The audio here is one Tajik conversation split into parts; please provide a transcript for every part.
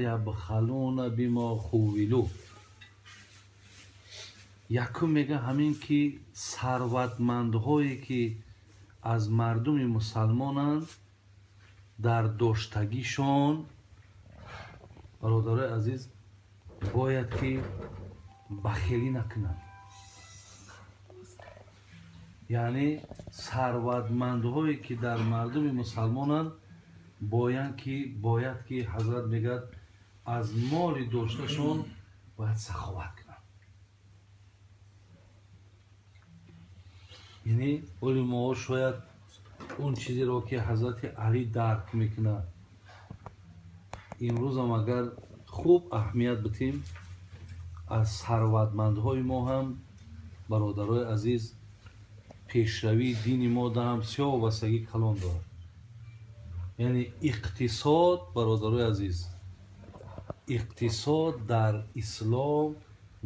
Ябхалуна бима хувилу. Якум мега ҳамин ки сарватмандҳое ки аз мардуми мусалмонанд дар доштагишон, бародарои азиз, бояд ки бахелӣ накунанд. Яъне сарватмандҳое ки дар мардуми мусалмонанд бояд ки ҳазрат мегӯяд аз моли дошташон бояд саховат кунанд. Яъне оли моҳо шояд он чизеро ки ҳазрати Алӣ дарк мекунад, имрӯзам агар хуб аҳамият битем, аз сарватмандҳои мо ҳам, бародарои азиз, пешравии дини мо даҳам бисёр вобастагии калон дорад. Яъне иқтисод, бародарои азиз, иқтисод дар ислом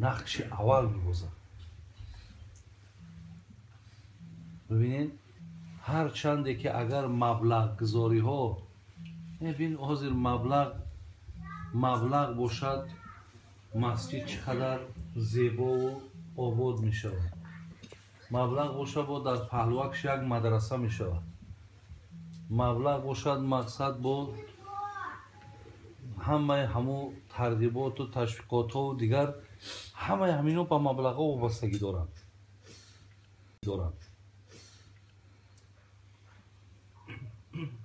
нақши аввал мебозад. Бибинед, ҳарчанде ки агар маблағгузориҳо, бин ҳозир маблағ бошад, масҷид чӣ қадар зебову обод мешавад. Маблағ бошад, бо дар паҳлувакш як мадраса мешавад. Маблағ бошад, мақсад бо ҳамаи ҳамун тарғиботу ташвиқотҳову дигар ҳамаи ҳаминҳо ба маблағҳо вобастагӣ доранд.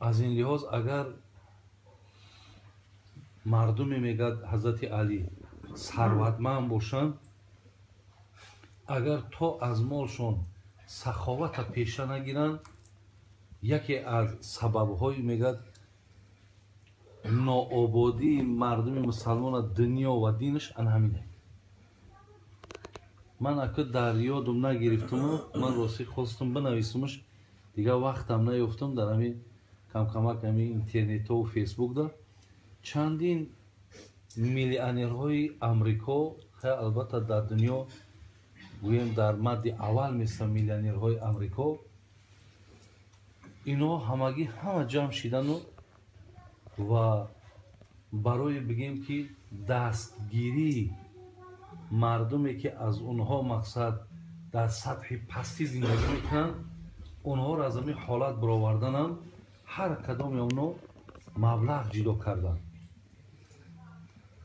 Аз ин лиҳоз агар мардуме, мегӯяд ҳазрати Алӣ, сарватманд бошанд, агар то аз молшон саховата пеша нагиранд, яке аз сабабҳои, мегӯяд, ноободии мардуми мусалмона дунё ва динаш ан ҳамине. Ман ака дар ёдум нагирифтуму ман рости хостум бинависумаш, дигар вақтам наёфтум. Дар ҳамин камкамак ҳамин интернетҳову фейсбукда чандин миллионерҳои Амрико, албатта дар дунё гӯем дар мадди аввал местанд миллионерҳои Амрико, инҳо ҳамагӣ ҳама ҷамъ шидану ва барои бигем ки дастгирии мардуме ки аз онҳо мақсад дар сатҳи пастӣ зиндагӣ мекунанд, онҳоро аз ҳамин ҳолат бароварданам ҳар кадоми онҳо маблағ ҷудо карданд.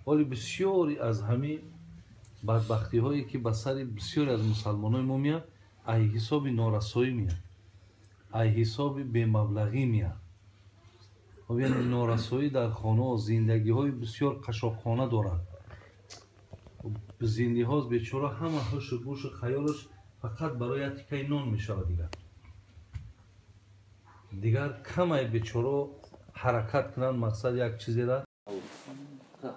Ҳоли бисёре аз ҳамин бадбахтиҳое ки ба сари бисёре аз мусалмонои мо меяд, ай ҳисоби норасоӣ меяд, ай ҳисоби бемаблағӣ меяд. Яъне норасоӣ дар хонаҳо, зиндагиҳои бисёр қашоқхона доранд. Зиндиҳоз бечора ҳама ҳушу гӯшу хаёлаш фақат барои як тикаи нон мешавад. Дигар камай бечоро ҳаракат кунанд, мақсад як чизера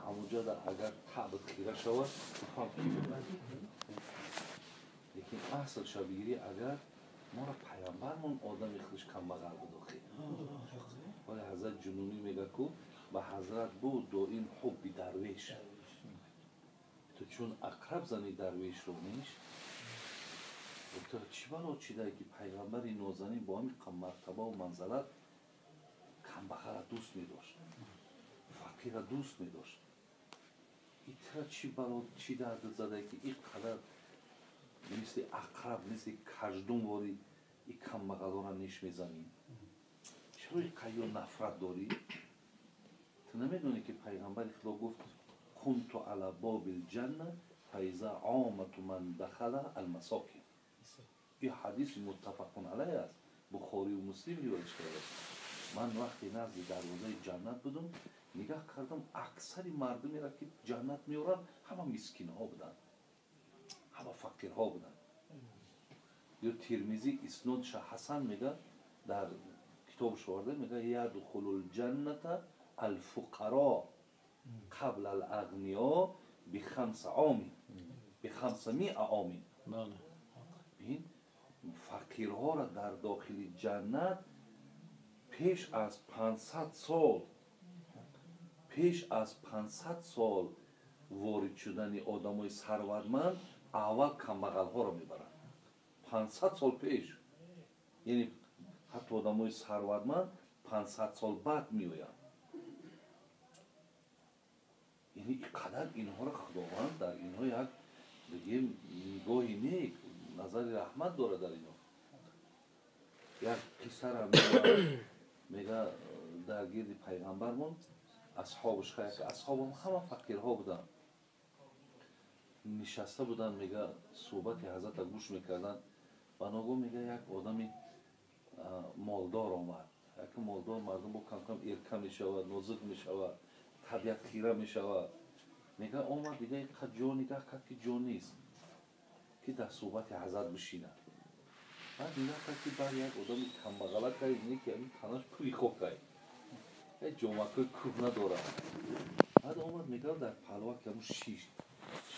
ҳамуҷода агар таб хира шавад, лекин асл шабигирӣ агар моро пайғамбармон одами худаш камбағал буд. Охир вале ҳазрат Ҷунунӣ мега ку ба ҳазрат буд доим ҳубби дарвеш, ту чун ақраб зани дарвешро неш, ту чӣ бало чидай ки пайғамбари нозанин бо ҳамин мартабаву манзалат камбағала дӯст медошт, фақира дӯст медошт. Итра чӣ бало чӣ дард задай ки ин қадар мисли ақраб, мисли каждумвори и камбағалора неш мезанӣ? Чаро ин қайё нафрат дорӣ? Ту намедонӣ ки пайғамбари Худо гуфт: кунту ала бобил ҷанна фаиза омату ман дахала алмасокин. Ин ҳадиси муттафақун алайҳ аст, Бухорию Муслим ривоят кардааст. Ман вақте назди дарвозаи ҷаннат будум, нигаҳ кардам, аксари мардумеро ки ҷаннат меоранд, ҳама мискинҳо буданд, ҳама фақирҳо буданд. Ё Тирмизӣ иснодша ҳасан мега, дар китобаш оварда, мега: ядхулу лҷанната алфуқаро қабла алағниё бихамса омин, бихамсамиа омин. Бин, фақирҳоро дар дохили ҷаннат пеш аз 500 сол, пеш аз 500 сол ворид шудани одамои сарватманд аввал камбағалҳоро мебаранд. 500 сол пеш, яъне ҳатто одамои сарватманд 500 сол баъд меоянд. Яъне инқадар инҳоро Худованд дар инҳо як бигем нигоҳи нек, назари раҳмат дорад дар инҳо. Як қиссара мега дар гирди пайғамбармон асҳобаш, асҳобам ҳама фақирҳо буданд, нишаста буданд, мега суҳбати ҳазрата гӯш мекарданд. Ва ногоҳ мега як одами молдор омад. Як молдор мардум бо кам-кам эрка мешавад, нозук мешавад, табиат хира мешавад. Мега омад, дига инқадр ҷо нигаҳ кард ки ҷо нест ки дар суҳбати ҳазрат бишинад. Баъд нигаҳ кард ки баъд як одами камбағалак не ки ҳамин танаш пури хокай, як ҷомакҳои кӯҳна дорад. Баъд омад, мега дар палвак ҳамун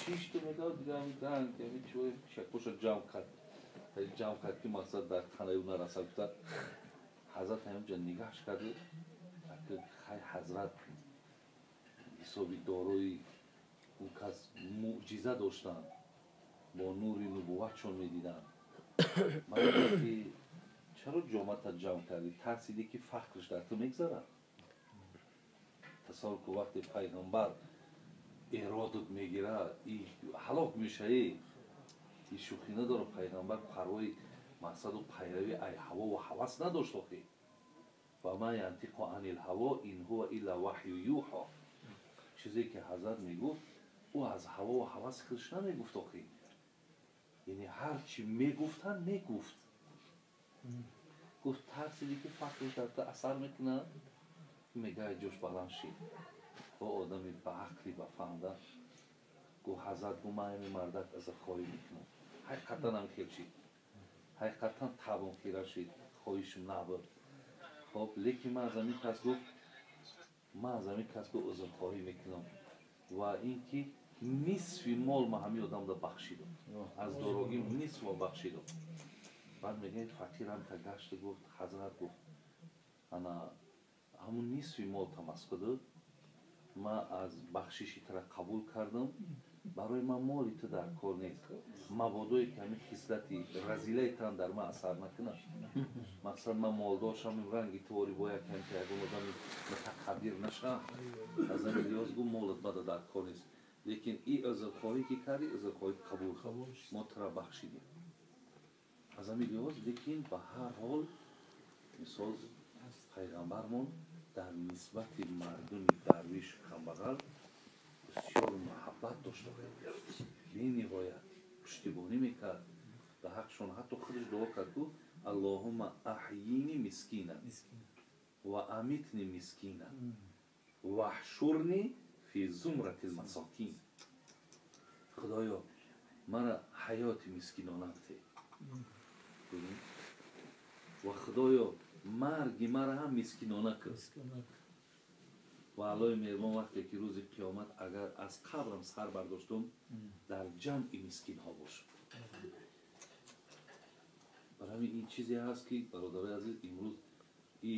шишту мега дига ҳамин ганг ҳамин чиҳои шакоша ҷамъ кард, ки мақсад дар танаи ӯ нарасад. Гуфта ҳазрат ҳаминҷа нигаҳш кард, хай ҳазрат ҳисоби дорои ӯ кас мӯъҷиза доштанд, бо нури нубувватшон медиданд. Ки чаро ҷомата ҷамъ кардӣ? Тарсидӣ ки фақрш дар ту мегзарад? Тасаввур кун вақте пайғамбар эродат мегирад, ҳалок мешавӣ. И шӯхӣ надорад. Пайғамбар парвои мақсаду пайравӣ ай ҳаво ва ҳавас надошт охи. Ва ма янтиқу анил ҳаво ин ҳува илла ваҳю юҳо. Чизе ки ҳазрат мегуфт, ӯ аз ҳаво ва ҳаваси худаш намегуфт охи. Яъне ҳар чи мегуфтанд мегуфт. Гуфт тарсидӣ ки фақрш дар ту асар мекунад? Мега ҷош баланд шид. Бо одами ба ақли ба фаҳмда гуфт ҳазрат, гуфт ман ҳамин мардак узрхоҳӣ мекунам. Ҳақиқатан ҳам хел шид, ҳақиқатан табом хира шид, хоҳишм набуд. Хоб, лекин ман аз ҳамин кас гуфт, ман аз ҳамин кас гуфт узрхоҳӣ мекунам ва ин ки нисфи мол ман ҳамин одамда бахшидам, аз дорогим нисф мол бахшидам. Баъд мегӯяд фақир ҳам та гашт гуфт ҳазрат, гуфт ана ҳамун нисфи мол тамасқудуд, ман аз бахшиши тура қабул кардам, барои ман моли ту дар кор нест, мабодое ки ҳамин хислати разилаи тан дар ман асар накунад. Мақсад ман молдор шавам, ранги туворӣ бояд кам ки ягон одами мутакаббир нашавам. Аз ҳамин лиҳоз гуфт молат бада дар кор нест, лекин и узрхоҳӣ ки кардӣ, узрхоҳӣ қабул, мо тура бахшидем. Аз ҳамин лиҳоз лекин ба ҳар ҳол мисол пайғамбармон дар нисбати мардуми дарвиш камбағал бисёр муҳаббат дошта, бениҳоят пуштибонӣ мекард ба ҳақшон. Ҳатто худаш дуо кард, гуфт аллоҳумма аҳйини мискина ва амитни мискина ваҳшурни фи зумрати лмасокин. Худоё мара ҳаёти мискинона бите ва худоё марги мара ҳам мискинона кун. Ва Аллоҳи меҳрубон вақте ки рӯзи қиёмат агар аз қабрам сар бардоштум, дар ҷамъи мискинҳо бошам. Барои ҳамин ин чизе ҳаст ки бародарои азиз имрӯз и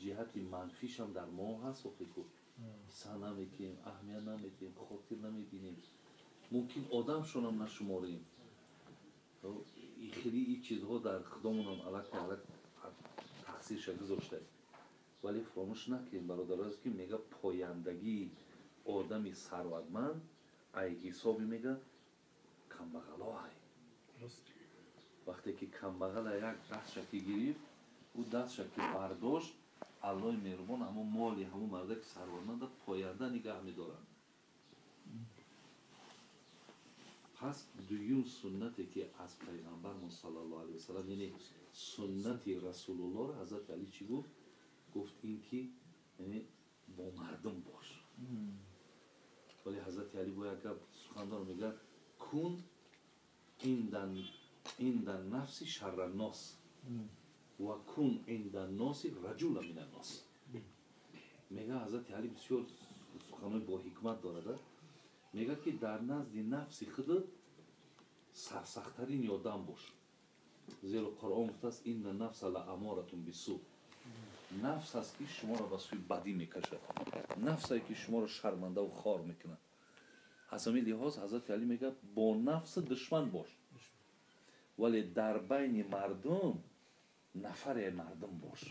ҷиҳати манфишам дар мо ҳаст. Охи ку ҳисса намекунем, аҳамият намедиҳем, хотир намебинем, мумкин одамшонам нашуморем. Хеле ин чизҳо дар худомонам аллакай аллак тақсирша гузоштаем. Вале фаромӯш накунем бародарои азиз ки мега пояндагии одами сарватманд ай ҳисоби мега камбағало ай. Вақте ки камбағала як дастша ки гирифт, ӯ дастша ки бардошт, Аллоҳи меҳрубон ҳамон моли ҳамон мардаки сарватманда поянда нигаҳ медорад. Пас дуюм суннате ки аз пайғамбармон саллаллоҳу алайҳи васаллам, яъне суннати расулуллоҳро ҳазрати Алӣ чӣ гуфт? Гуфт ин ки яъне бо мардум бош. Вале ҳазрати Алӣ бо як гап сухан дорад, мегӯяд кун инда нафси шарра нос ва кун инда носи раҷула мина нос. Мегӯяд ҳазрати Алӣ бисёр суханҳои бо ҳикмат дорад. Мегӯяд ки дар назди нафси худат сарсахттарин одам бош, зеро Қуръон гуфтааст инна нафса ла аморатун бису. Нафс аст ки шуморо ба сӯи бадӣ мекашад, нафсае ки шуморо шармандаву хор мекунад. Аз ҳамин лиҳоз ҳазрати Алӣ мегӯяд бо нафси душман бош, вале дар байни мардум нафаре мардум бош.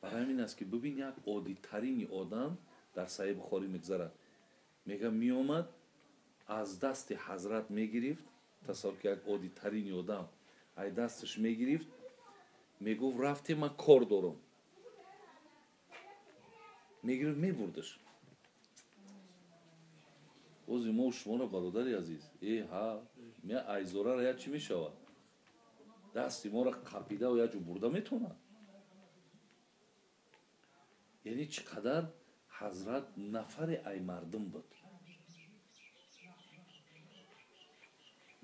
Барои ҳамин аст ки бибин як оддитарини одам дар Саҳеҳи Бухорӣ мегзарад. Мега меомад, аз дасти ҳазрат мегирифт, тасаввур ки як оддитарини одам ай дасташ мегирифт, мегуфт рафте ман кор дорам. Мегирифт мебурдаш. Ози мо шуморо бародари азиз, ҳа, мя айзорара як чӣ мешавад? Дасти моро қапидаву як ҷо бурда метавонад. Яъне чӣ қадар ҳазрат нафаре ай мардум буд.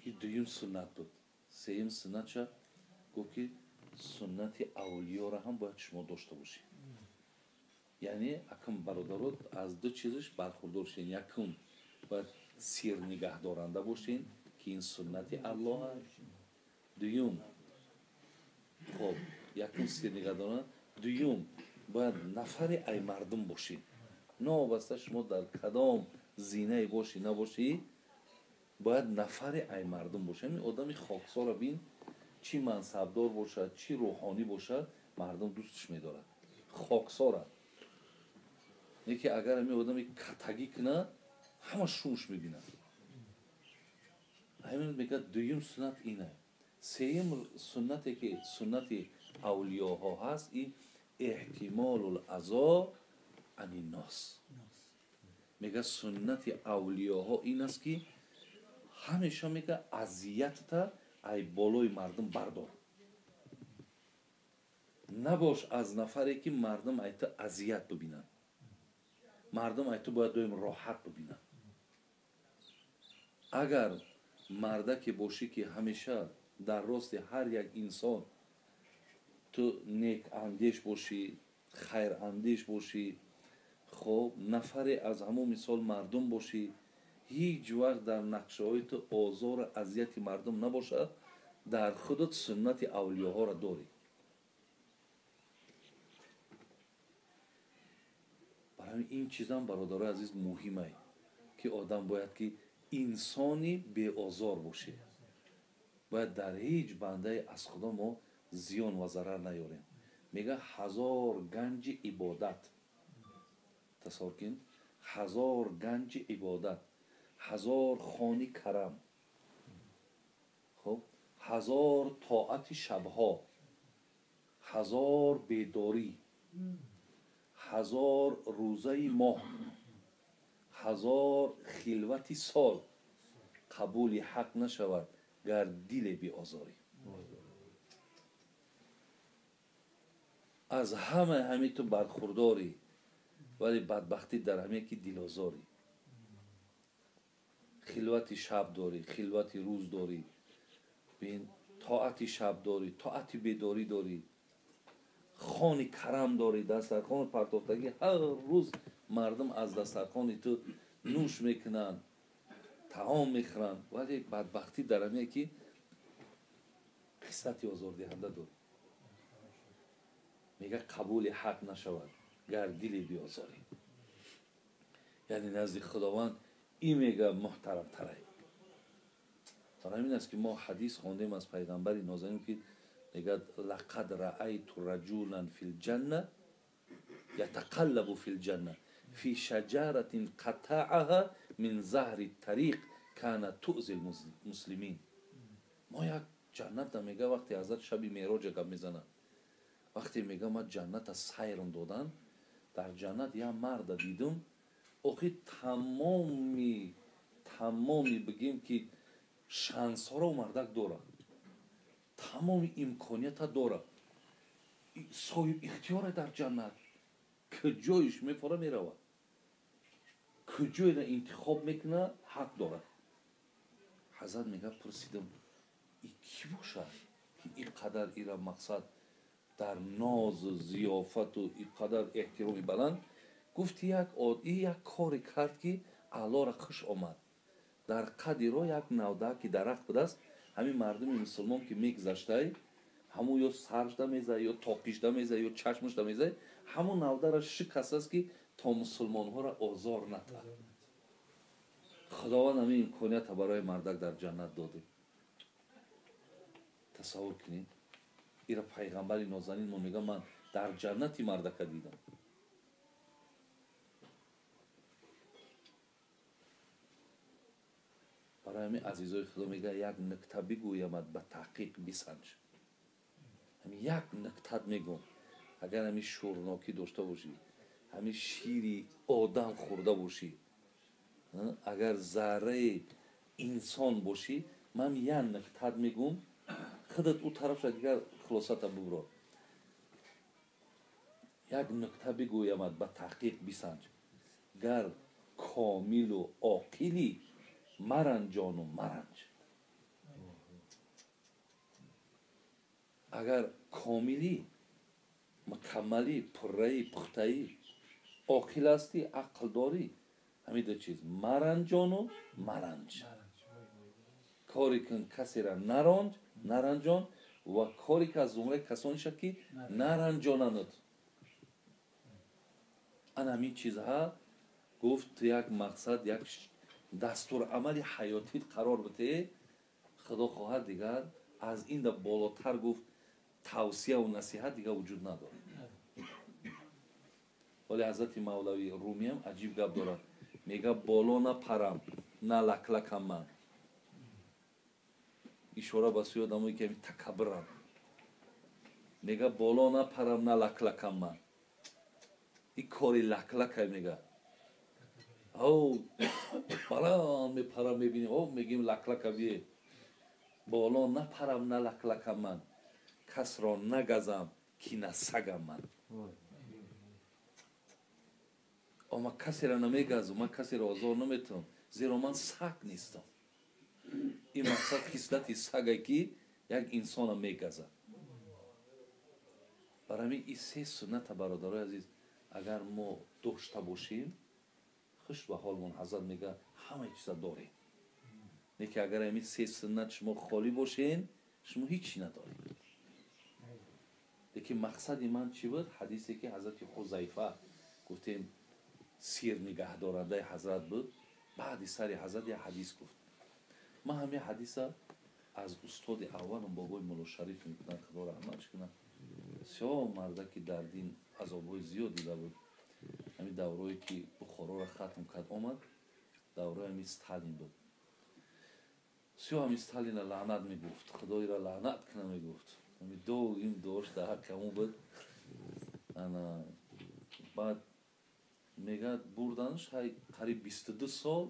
Ин дуюм суннат буд. Сеюм суннатша гуфт ки суннати авлиёро ҳам бояд шумо дошта бошед. Яъне акм бародарот аз ду чизаш бархурдор шудем. Якум бояд сир нигаҳдоранда бошед, ки ин суннати Аллоҳ аст. Дуюм, хоб, якум сир нигаҳдоранда, дуюм бояд нафаре ай мардум бошед. Новобаста шумо дар кадом зинае бошӣ набошӣ, бояд нафаре ай мардум бошед. Ҳамин одами хоксора бин, чӣ мансабдор бошад, чӣ рӯҳонӣ бошад, мардум дӯстш медорад. Хоксора. Неки агар ҳамин одами катагӣ кунад, ҳама шумш мебинад. Ҳамин мегӯяд дуюм суннат ина. Сеюм суннате ки суннати авлиёҳо ҳаст, ин эҳтимолул азо ани нос. Мегӯяд суннати авлиёҳо ин аст ки ҳамеша мегӯяд азиятта ай болои мардум бардор. Набош аз нафаре ки мардум ай ту азият бибинанд. Мардум ай ту бояд доим роҳат бибинанд. Агар мардаке бошӣ ки ҳамеша дар рости ҳар як инсон ту некандеш бошӣ, хайрандеш бошӣ, хоб нафаре аз ҳамон мисол мардум бошӣ, ҳеҷ вақт дар нақшаҳои ту озору азияти мардум набошад, дар худат суннати авлиёҳоро дорӣ. Барои ин чизам бародарои азиз муҳимае ки одам бояд ки инсони беозор бошад. Бояд дар ҳеҷ бандае аз худо мо зиён ва зарар наёрем. Мега 1000 ганҷи ибодат. Тасаввур кун, 1000 ганҷи ибодат, 1000 хони карам, хоб, 1000 тоати шабҳо, 1000 бедорӣ, 1000 рӯзаи моҳ, 1000 хилвати сол қабули ҳақ нашавад гар диле биозорӣ. Аз ҳама ҳами ту бархурдорӣ, вале бадбахтӣ дар ҳаме ки дилозорӣ. Хилвати шаб дорӣ, хилвати рӯз дорӣ, бин тоати шаб дорӣ, тоати бедорӣ дорӣ, хони карам дорӣ, дастархон партофтагӣ ҳар рӯз мардум аз дастархони ту нӯш мекунанд, таом мехӯранд, вале бадбахтӣ дар ҳаме ки хислати озордиҳанда дорӣ. Мега қабули ҳақ нашавад гар диле биозорӣ. Яъне назди Худованд ин мега муҳтарамтарай. Барои ҳамин аст ки мо ҳадис хондем аз пайғамбари нозанин ки мегӯяд лақад раайту раҷулан фил ҷанна ятақаллабу фил ҷанна фи шаҷаратин қатааҳа мин заҳри тариқ кана туъзи лмуслимин. Мо як ҷанната мега вақте ҳазрат шаби меъроҷа гап мезанад, вақте мега ман ҷанната сайрм додан, дар ҷаннат як марда дидум, охи тамоми бигем ки шансҳоро мардак дорад, тамоми имконията дорад, соҳиб ихтиёре дар ҷаннат, куҷоиш мефора меравад, куҷоеро интихоб мекунад ҳақ дорад. Ҳазрат мега пурсидам и кӣ бошад ки ин қадар ира мақсад дар нозу зиёфату ин қадар эҳтироми баланд? Гуфт як як коре кард ки Аллоҳро хуш омад. Дар қади роҳ як навдаки дарахт будааст, ҳамин мардуми мусулмон ки мегузаштай, ҳамун ё саршда мезад, ё тоқишда мезад, ё чашмашда мезад, ҳамун навдара шикастааст ки то мусулмонҳоро озор натад. Худованд ҳамин имконията барои мардак дар ҷаннат дода. Тасаввур кунед. Ира пайғамбари нозанинмон мега ман дар ҷаннати мардака дидам. Барои ҳамин азизои худо мега як нукта бигӯямад ба таҳқиқ бисанҷ. Ҳамин як нуктат мегӯм. Агар ҳамин шӯрнокӣ дошта бошӣ, ҳамин шири одам хӯрда бошӣ, агар зарраи инсон бошӣ, ман як нуктат мегӯм, худат ӯ тарафша дигар хулосата бубро. Як нукта бигӯямад ба таҳқиқ бисанҷ. Гар комилу оқилӣ маранҷону маранҷ. Агар комилӣ, мукаммалӣ, пурраӣ, пухтаӣ, оқил ҳастӣ, ақл дорӣ, ҳамин ду чиз маранҷону маранҷ. Коре кун касеро наранҷ, наранҷон ва коре ки аз зумраи касоне шад ки наранҷонанд. Ана ҳамин чизҳа гуфт як мақсад, як дастурамали ҳаётит қарор бите, худо хоҳад дигар аз ин да болотар гуфт тавсияву насиҳат дигар вуҷуд надорад. Вале ҳазрати Мавлави Румиам аҷиб гап дорад. Мега боло напарам, на лаклакам ман. Ишора ба сӯи одамое ки ҳамин такаббурам. Мега боло напарам, на лаклакам ман. Ин кори лаклакай мега. Ав баланд мепарам, мебинем, ов мегим лаклака бие. Боло напарам, на лаклакам ман. Касро нагазам, ки на сагам ман. О, ман касеро намегазам, ман касеро озор наметавам, зеро ман саг нестам. Ин мақсад хислати сагае ки як инсона мегазад. Барои ҳамин ин се сунната, бародарои азиз, агар мо дошта бошем, хуш ба ҳолмон ҳазрат мега ҳамаи чиза дорем. Не ки агар ҳамин се суннат шумо холӣ бошен, шумо ҳеҷ надоред. Лекин мақсади ман чӣ буд? Ҳадисе ки ҳазрати Ҳузайфа гуфтем сир нигаҳдорандаи ҳазрат буд, баъди сари ҳазрат як ҳадис гуфт. Ман ҳамин ҳадиса аз устоди аввалам бобои Муллошариф мекунад, худо раҳматш кунад. Бисёр марда ки дар дин азобҳои зиёд дида буд. Ҳамин даврое ки Бухороро хатм кард омад, давраи ҳамин Сталин буд. Бисёр ҳамин Сталина лаънат мегуфт, худоиро лаънат куна мегуфт. Ҳамин доим дошт дар ҳаққи ҳамон буд. Ана баъд мегӯяд бурданаш қариб 22 сол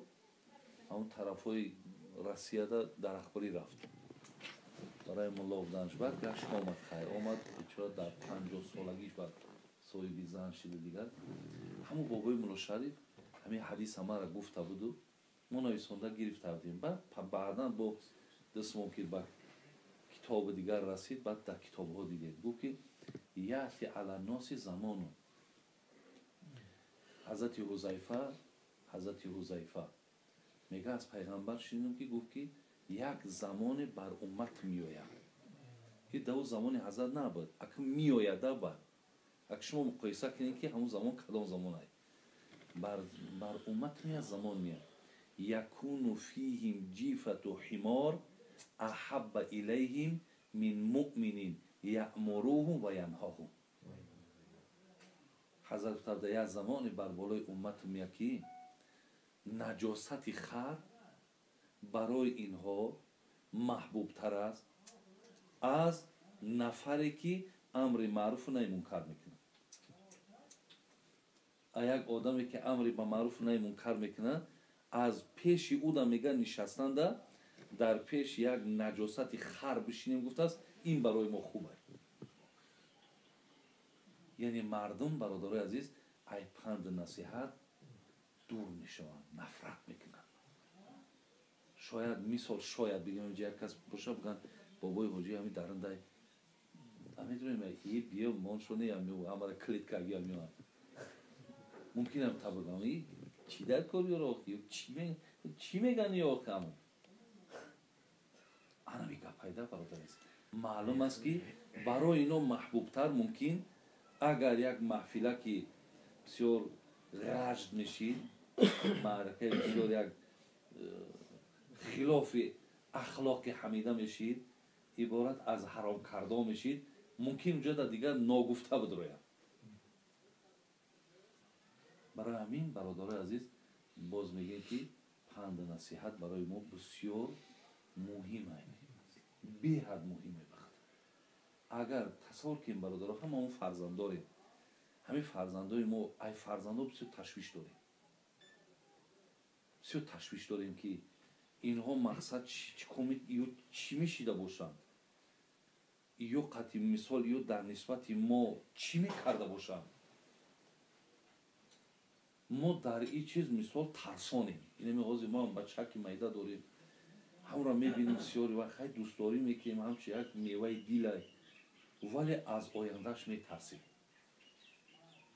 ҳамон тарафҳои Россияда дарахтбурӣ рафт. Барои мулло буданаш. Баъд гашт омад, хайр омад, бечора дар 50 солагиш баъд соҳиби зан шиду дигар. Ҳамон бобои Муллошариф ҳамин ҳадиса маро гуфта буду, мо нависонда гирифта будем. Баъд баъдан бо дастмон ки ба китоби дигар расид, баъд дар китобҳо дидем. Гуфт ки яъти ала носи замону. Ҳазрати Ҳузайфа мега аз пайғамбар шунидам ки гуфт ки як замоне бар уммат меояд ки дар замони ҳазрат набуд, ака меояд баъд. Ака шумо муқоиса кунед ки ҳамон замон кадом замон ай. Бар уммат меяд замон меяд. Якуну фиҳим ҷифату ҳимор аҳабба илайҳим мин муъминин яъмуруҳум ва янҳоҳум. Ҳазрат гуфтанд дар як замоне бар болои уммат меяд ки наҷосати хар барои инҳо маҳбубтар аст аз нафаре ки амри маъруфу наҳи мункар мекунад. Як одаме ки амри ба маъруфу наҳи мункар мекунад, аз пеши ӯ да мега нишастанда дар пеши як наҷосати хар бишинем гуфтааст, ин барои мо хуб аст. Яъне мардум, бародарои азиз, ай панду насиҳат дур мешаванд, нафрат мекунанд. Шояд мисол, шояд бигем инҷа як кас боша бигӯянд бобои ҳоҷӣ ҳамин дарундай намедонем и биё моншоне ҳамара клетка гия меояд. Мумкинам та бигӯям и чӣ дар кор ёро охи, чӣ меган ё охи ҳамон. Ана ми гап пайда, бародар азиз. Маълум аст ки барои ино маҳбубтар мумкин агар як маҳфила ки бисёр ғажд мешид, маъракаи бисёр як хилофи ахлоқи ҳамида мешид, иборат аз ҳаромкардо мешид, Мумкин унҷа да дигар ногуфта бидрояд. Барои ҳамин, бародарои азиз, боз мегӯем, ки панду насиҳат барои мо бисёр муҳим аст, беҳад муҳим мебахт. Агар тасаввур кунем, бародаро, ҳама мо фарзанд дорем, ҳамин фарзандои мо, ай фарзандо бисёр ташвиш дорем, бисёр ташвиш дорем, ки инҳо мақсад ё чӣ мешида бошанд, ё қати мисол, ё дар нисбати мо чӣ мекарда бошанд. Мо дар ин чиз мисол тарсонем. Инами ҳозир мо бачаки майда дорем, ҳамро мебинем, сиёри вақт хай дӯстдорӣ мекунем, ҳамчун як меваи дилай, вале аз ояндааш метарсем.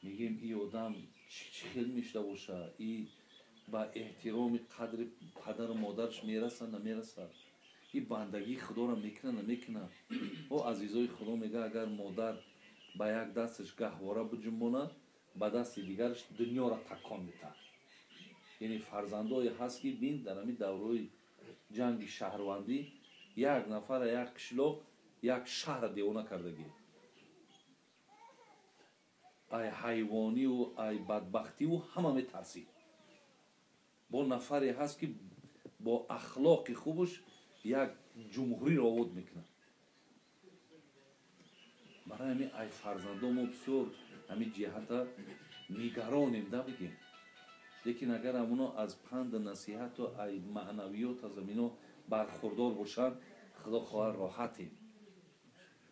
Мегӯем, и одам чӣ хел мешуда боша, и ба эҳтироми қадри падару модараш мераса, намераса, и бандагии худоро мекуна, намекуна. О азизои Худо, мега, агар модар ба як дасташ гаҳвора биҷунбонад, ба дасти дигараш дунёро такон метаҳад. Яъне фарзандое ҳаст, ки бин, дар ҳамин давраи ҷанги шаҳрвандӣ як нафара, як қишлоқ, як шаҳра девона кардагӣ, ай ҳайвониву ай бадбахтиву ҳама метарсид. Бо нафаре ҳаст, ки бо ахлоқи хубаш як ҷумҳуриро обод мекунад. Барои ҳамин ай фарзандо мо бисёр ҳамин ҷиҳата нигаронем, да бигем. Лекин агар ҳамуно аз панду насиҳату ай маънавиёт аз ҳамино бархурдор бошанд, Худо хоҳад, роҳатем,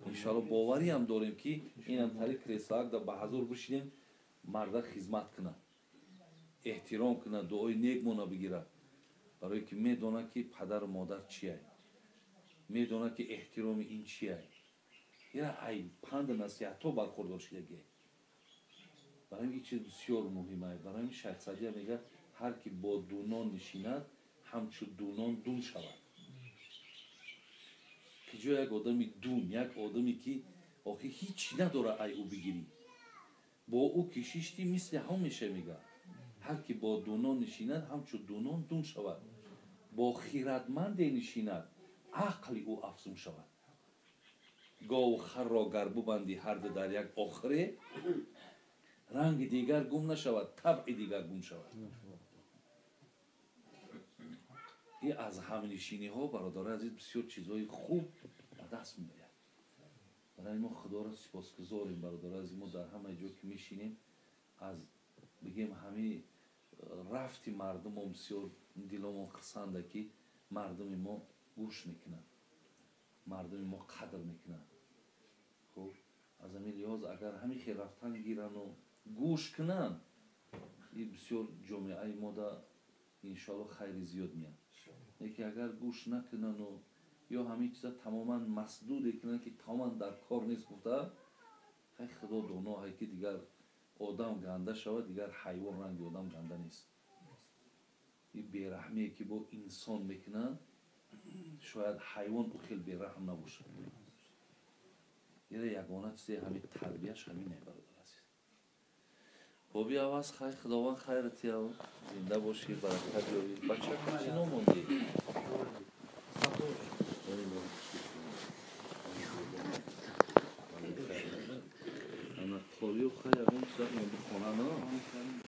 иншоалло. Бовариам дорем, ки инам тари креслоак да ба ҳазур бишинем, марда хизмат кунад, эҳтиром кунад, дуои нек мона бигирад, барое ки медонад, ки падару модар чиай, медонад, ки эҳтироми ин чиай. Ира ай панду насиҳатҳо бархурдор шидагиай. Барои ин чиз бисёр муҳим ай. Барои ин Шайх Садия мегӯяд: ҳар ки бо дунон нишинад, ҳамчун дунон дун шавад. Ки ҷо як одами дун, як одаме, ки охи ҳеҷ надора, ай ӯ бигирӣ, бо ӯ ки шишти, мисли ҳам меша. Мега, ҳар ки бо дунон нишинад, ҳамчун дунон дун шавад, бо хиратманде нишинад, ақли ӯ афзун шавад. Гову харро гар бубандӣ ҳарду дар як охире, ранги дигар гум нашавад, табъи дигар гум шавад. И аз ҳамнишиниҳо, бародарои азиз, бисёр чизҳои хуб ба даст меояд. Барои мо Худоро сипосгузорем, бародарои азиз. Мо дар ҳамаи ҷо ки мешинем, аз бигем ҳамин рафти мардумон бисёр диломон хурсанда, ки мардуми мо гӯш мекунанд, мардуми мо қадр мекунанд. Хуб, аз ҳамин лиҳоз, агар ҳамин хел рафтан гирану гӯш кунанд, и бисёр ҷомеаи мо да иншоалло хайри зиёд меяд. Лекин агар гӯш накунану ё ҳамин чиза тамоман масдуде кунанд, ки тамоман дар кор нест гуфта, хай, Худо доно ҳай, ки дигар одам ганда шавад, дигар ҳайвон ранги одам ганда нест. И бераҳмие, ки бо инсон мекунанд, шояд ҳайвон ӯ хел бераҳм набошад. Ира ягона чизе ҳамин тарбияш ҳамин е, бародар азиз. Боби аваз, хай, Худованд хайр тияв, зинда бошӣ, баракат ёбӣ. Бача чӣ ном мондӣ? Ана қориё, хай, ягон чиза монди хона на.